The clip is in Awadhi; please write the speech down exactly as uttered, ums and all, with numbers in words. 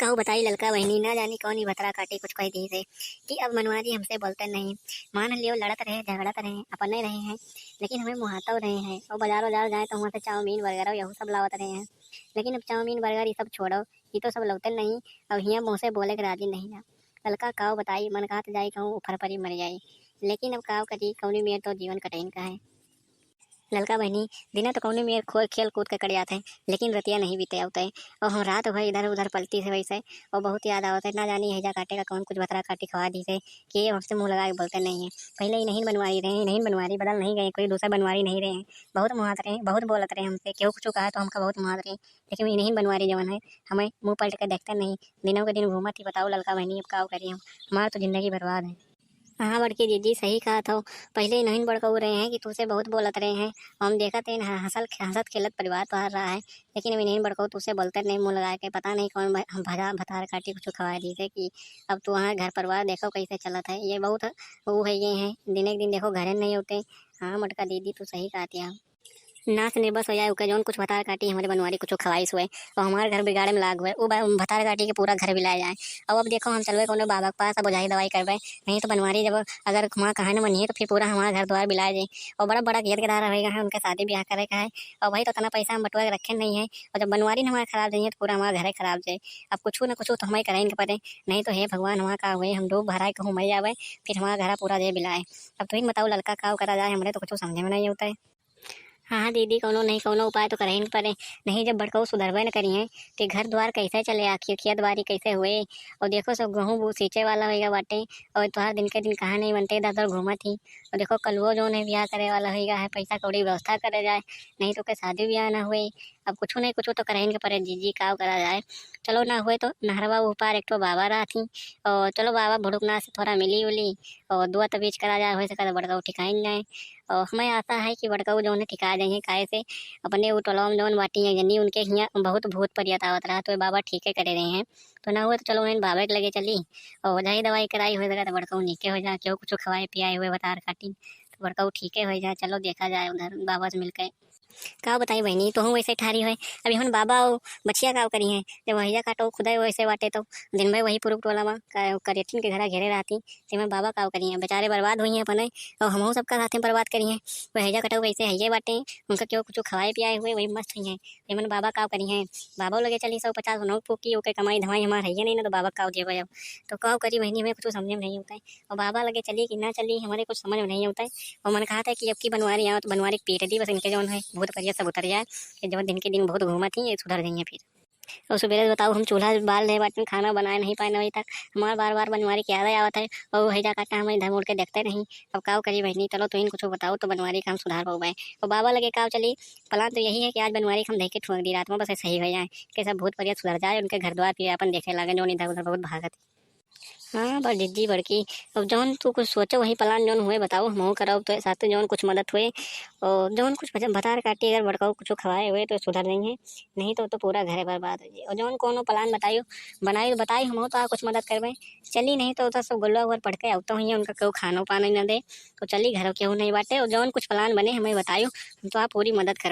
काऊ बताई ललका बहिनी, ना जानी कौन ही भतरा काटी कुछ कह दी से कि अब बनवारी हमसे बोलते नहीं। मान लियो लड़त रहे, झगड़त रहे, अपने रहे हैं, लेकिन हमें मुहातव रहे हैं। और बाजार बाजार जाए तो वहाँ से चाउमीन, बर्गर और यहू सब लावत रहे हैं, लेकिन अब चाउमीन, बर्गर ये सब छोड़ो, ये तो सब लौते नहीं। अब हियाँ मुँह से बोले के राजी नहीं ना। ललका काऊ बताई, मन कहत जाई कहूँ ऊपर परी मर जाई, लेकिन अब काऊ करी, कौनी मेर तो जीवन कटहिन का है। ललका बहिनी, दिना तो कौनो मेर खो-, खेल कूद के कट जात है, लेकिन रतिया नहीं बीते आवत है। और हम रात भर इधर उधर पलती से वैसे, और बहुत याद आवत है, ना जानी हैजा काटे का कौन कुछ भतरा काटी खवा दी से, कि ये हमसे मुँह लगा के बोलते नहीं है। पहले इन्हीं बनवारी रहे, इन्हीं बनवारी बदल नहीं गए, कोई दूसरा बनवारी नहीं रहे हैं। बहुत मुहात रहे, बहुत बोलत रहे हमसे, केहू कुछ कहा तो हमका बहुत मुहात रहे, लेकिन इन्हीं बनवारी जवन है, हमें मुँह पलट के देखते नहीं, दिनों के दिन घूमत ही। बताओ ललका बहिनी, अब का करी हम, हमार तो जिंदगी बर्बाद है। हाँ बड़की जीजी, सही कहत हौ। पहिले इन्हीं बड़कऊ रहे हैं कि तुसे बहुत बोलत रहे हैं। हम देखत हैं ह-, हंसल, हंसत खेलत परिवार तोहार रहा है, लेकिन अब इन्हीं बड़कऊ तुसे बोलते नहीं मुँह लगा के। पता नहीं कौन भ-, भजा भतार काटी कुछ खवाए दी थे कि अब तू वहाँ घर परिवार देखो कैसे चलत है। ये बहुत वो है, ये हैं, दिन एक दिन देखो घरे नहीं होते। हाँ मोटका दीदी, तू सही कहत है। नास निर्बस हो जाए, ओके जौन कुछ भतार काटी हमरे बनवारी कुछ खवाइस हुए, और हमार घर बिगाड़े में लाग हुए, उ बा-, भतार काटी के पूरा घर बिलाए जाए। और अब देखो, हम चलबे कोनो बाबा के पास, अब ओझाई दवाई करबे, नहीं तो बनवारी जब अगर वहाँ कहा न मनिए, तो फिर पूरा हमार घर द्वार बिलाए जाए। और बड़ा बड़ा घेर के धारा होएगा है, उनके शादी ब्याह करे का है, और भाई तो इतना पैसा हम बटुआ के रखे नहीं है, और जब बनवारी न हमारे खराब जाइए, तो पूरा हमार घर खराब जाए। अब कुछ न कुछ तो हमें करे के पड़े, नहीं तो हे भगवान, हमार का हुए, हम डूब भराए कहूँ मर जावे, फिर हमार घर पूरा दे बिलाए। अब तुम बताओ ललका, का करा जाए, हमरे तो कुछ समझे में नहीं होता है। हाँ, हाँ दीदी, कौनो नहीं कौनो उपाय तो करहिन पड़े, नहीं जब बड़कऊ सुधरबे न करिहें, ते घर द्वार कैसे चले, आखिर खेत बारी कैसे हुए? और देखो, सब गेहूँ बू सींचे वाला होइगा बाटे, और तोहार दिन के दिन कहाँ नहीं बनते, इधर उधर घूमत ही। और देखो, कलुओ जौन है, ब्याह करे वाला होइगा है, पैसा कौड़ी व्यवस्था करे जाए, नहीं तो के शादी ब्याह ना हुए। अब कुछ नहीं कुछ तो करहिन के पड़े जीजी, का करा जाए? चलो, ना हुए तो नहरवा ऊपर एक ठो बाबा रहत ही, और चलो, बाबा भुड़ुकना से थोड़ा मिली उली, और दुआ तबीज करा जाए, हो सके तो बड़कऊ ठिकाइन जाए। और हमें आशा है कि बड़कऊ जौन है ठिका जाइए, काहे से अपने उ टोलवा में जौन बाटी हैं जनी, उनके हियाँ बहुत भूत परियत आवत रहा, तो ये बाबा ठीके करे रहे हैं। तो ना हुए तो चलो, उन्हें बाबा के लगे चली और ओझाई दवाई कराई, हो सके तो बड़कऊ नीके हो जाए, केहू कुछ खवाए पियाए हुए भतार काटी, तो बड़कऊ ठीके हो जाए। चलो देखा जाए उधर बाबा से मिलके। का बताई बहिनी, तोहूँ वैसे ठारी होए। अभी हम बाबा और बछिया का करी हैं, जब वहिया काटो खुदाई वैसे बाटे तो दिन भर वही पुरुख टोला में का-, करेटिन के घरा घेरे रहती, ते में बाबा का करी हैं, बेचारे बर्बाद हुई हैं अपने, और हमहू सबका साथे बर्बाद करी हैं। वहिया कटो कैसे है ये बाटे, उनका क्यों कुछ खवाए पियाए हुए, वही मस्त हुई हैं। ते में बाबा का करी हैं, बाबा लगे चली सौ पचास नौ फूकी, ओके कमाई धमाई हमार है ये नहीं ना, तो बाबा का देवे अब। तो का करी बहिनी, हमें कुछ समझे में नहीं होता है। और बाबा लगे चली कि ना चली, हमारे कुछ समझ में नहीं होता है। और मन कहा था कि अब की बनवारी आओ तो बनवारी के पीट दी, बस इनके जौन है भूत परियत सब उतर जाए, कि जब दिन के दिन बहुत घूमत ही, ये सुधर जाइए फिर। और सुबेरे बताओ, हम चूल्हा बाल रहे बाटे, खाना बनाए नहीं पाए अभी तक। हमारे बार बार बनवारी के याद आवत है, और वही जा काटा हम इधर मुड़ के देखते नहीं। अब काव करी बहिनी, चलो तुहिन कुछ बताओ तो बनवारी का हम सुधार पाऊबे। और बाबा लगे काव चली, प्लान तो यही है कि आज बनवारी का हम देख के ठुक दी रात में, बस सही हो जाए, कि सब भूत परियत सुधर जाए, उनके घर द्वार फिर अपन देखे लागे, जौन इधर उधर बहुत भागत। हाँ, बड़ जिद्दी बड़की, अब जौन तू कुछ सोचो वही प्लान जौन हुए बताओ, हमहू करब तो साथ जौन कुछ मदद हुए, और जौन कुछ भजन भतार काटी अगर बड़काऊ कुछ खवाए हुए तो सुधर जाइए, नहीं तो, तो पूरा घरे बर्बाद हो जाए। और जौन कोनो प्लान बताइयो, बनाई तो बताई, हमहू तो आ कुछ मदद करबे। चली नहीं तो उधर सब गोलवा उधर पढ़ के आवत हुई, उनका केहू खानो पानी न दे, तो चली घरों केहू नहीं बाटे, और जौन कुछ प्लान बने हमें बताइयो, हम तो आ पूरी मदद करबे।